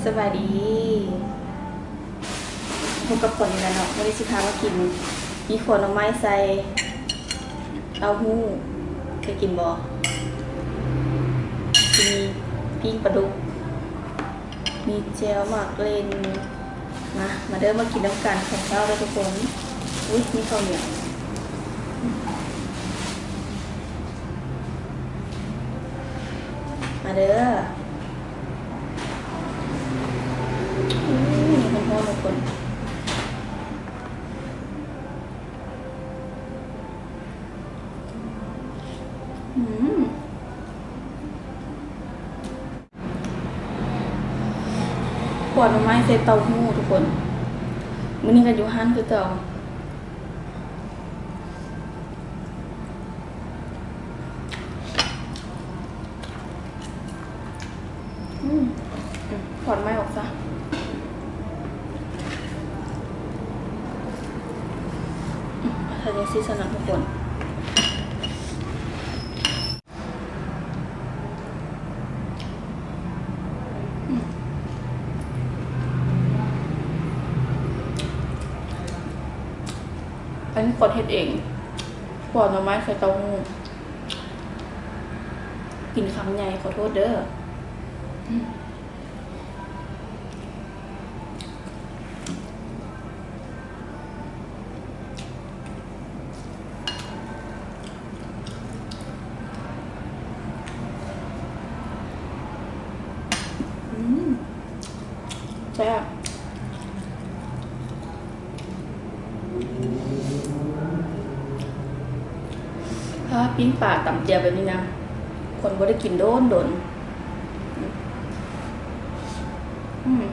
ສະບາຍດີ ພົບກັບຂວັນອີກແລ້ວເນາະ. ມື້ນີ້ຊິພາມາກິນໝີ່ຂົ້ວໜໍ່ໄມ້ໃສ່ເຕົ້າຫູ້. ເຄີຍກິນບໍ່? ຊິມີປີ້ງປາດຸກ ມີແຈ່ວໝາກເລັ່ນ. ມາ ມາເດີ ມາກິນນຳກັນ ຂອງເຊົ້າເດີທຸກຄົນ. ອຸ້ຍ ມີເຂົ້າໜຽວ ມາເດີ. ອືມ ຮ້ອນໆ ທຸກຄົນ. ອືມ ຂົ້ວໜໍ່ໄມ້ໃສ່ເຕົ້າຫູ້ທຸກຄົນ. ມື້ນີ້ກໍຢູ່ຮ້ານຄືເກົ່າ. ອືມ ອືມ ຖອດໄມ້ອອກຊະ. ອືມ ຖ້າຈັ່ງຊີ້ຊັ້ນນະທຸກຄົນ. ອືມ ອັນນີ້ຂວັນເຮັດເອງ ຂົ້ວໜໍ່ໄມ້ໃສ່ເຕົ້າຫູ້. ກິນຄຳໃຫຍ່ ຂໍໂທດເດີ. ອືມ ອືມ ແຊບ. ຖ້າປີ້ງປາຕຳແຈ່ວແບບນີ້ນະ ຄົນບໍ່ໄດ້ກິນດົນໆ. ອືມ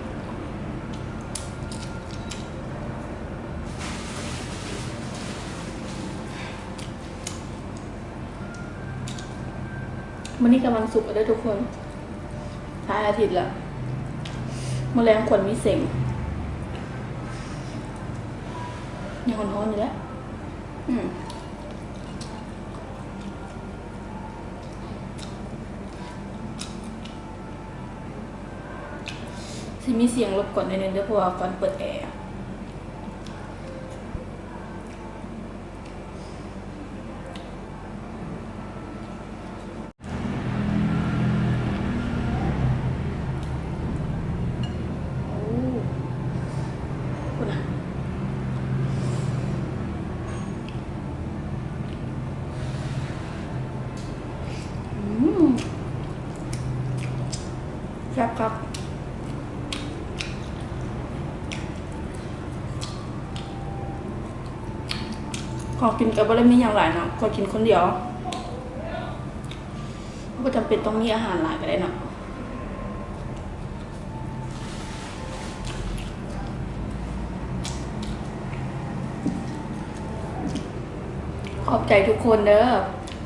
ມື້ນີ້ກໍວັນສຸກແລ້ວເດີທຸກຄົນ ທ້າຍອາທິດແລ້ວ. ມື້ແລງຄວນມີເສັງ ຍັງຮ້ອນໆ ຢູ່ເດ້. ອືມ ຊິມີສຽງລົບກວນໜ້ອຍໜຶ່ງເດີ ເພາະວ່າຄວັນເປີດແອ. ໂອ້ ພຸ້ນນະ ອືມ ແຊບຄັກ. ຂອງກິນກໍບໍ່ໄດ້ມີຫຍັງຫຼາຍເນາະ ຂ້ອຍກິນຄົນດຽວ ບໍ່ຈຳເປັນຕ້ອງມີອາຫານຫຼາຍກໍໄດ້ເນາະ. ຂອບໃຈທຸກຄົນເດີ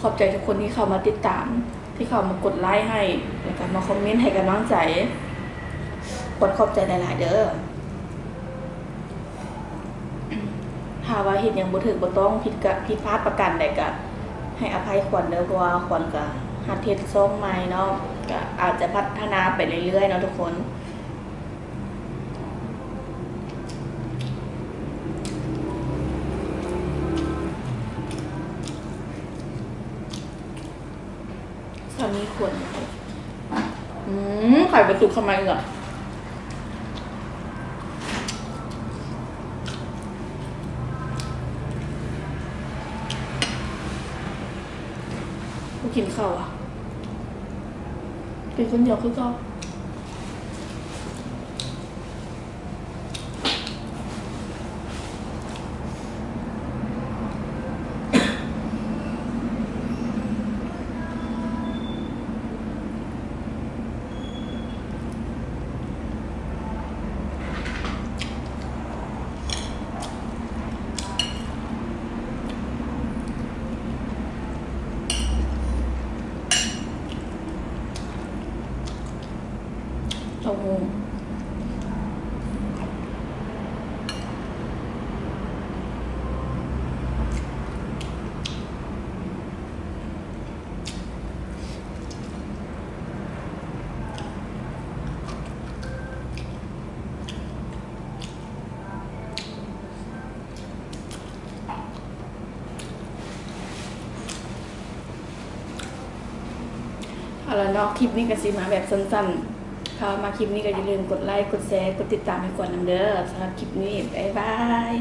ຂອບໃຈທຸກຄົນທີ່ເຂົ້າມາຕິດຕາມ ທີ່ເຂົ້າມາກົດໄລໃຫ້ ແລ້ວກໍມາຄອມເມັນໃຫ້ກຳລັງໃຈ ຂອບ ຂອບໃຈຫຼາຍໆ ເດີ. ຖ້າວ່າເຮັດຫຍັງບໍ່ຖືກບໍ່ຕ້ອງ ຜິດກະ ຜິດພາດປະການໃດກະໃຫ້ອະໄພຂວັນເດີ ເພາະວ່າຂວັນກະຫັດເຮັດຊ່ອງໃໝ່ເນາະ ກະອາດຈະພັດທະນາໄປເລື້ອຍໆ ເນາະທຸກຄົນ. ຖ້າມີຄົນ ອືມ ໄຂ່ບໍ່ສຸກເຂົ້າມາອີກລະ ບໍ່ກິນເຂົ້າອະ ກິນຄົນດຽວຄືເກົ່າ. ເຕົ້າຫູ້ ອ ແລ້ວເນາະ ຄລິບນີ້ກໍຊິມາແບບສັ້ນໆ ຖ້າວ່າມັກຄລິບນີ້ກໍຢ່າລືມກົດໄລ ກົດແຊ ກົດຕິດຕາມໃຫ້ຂວັນນຳເດີ. ສຳລັບຄລິບນີ້ ບາຍບາຍ.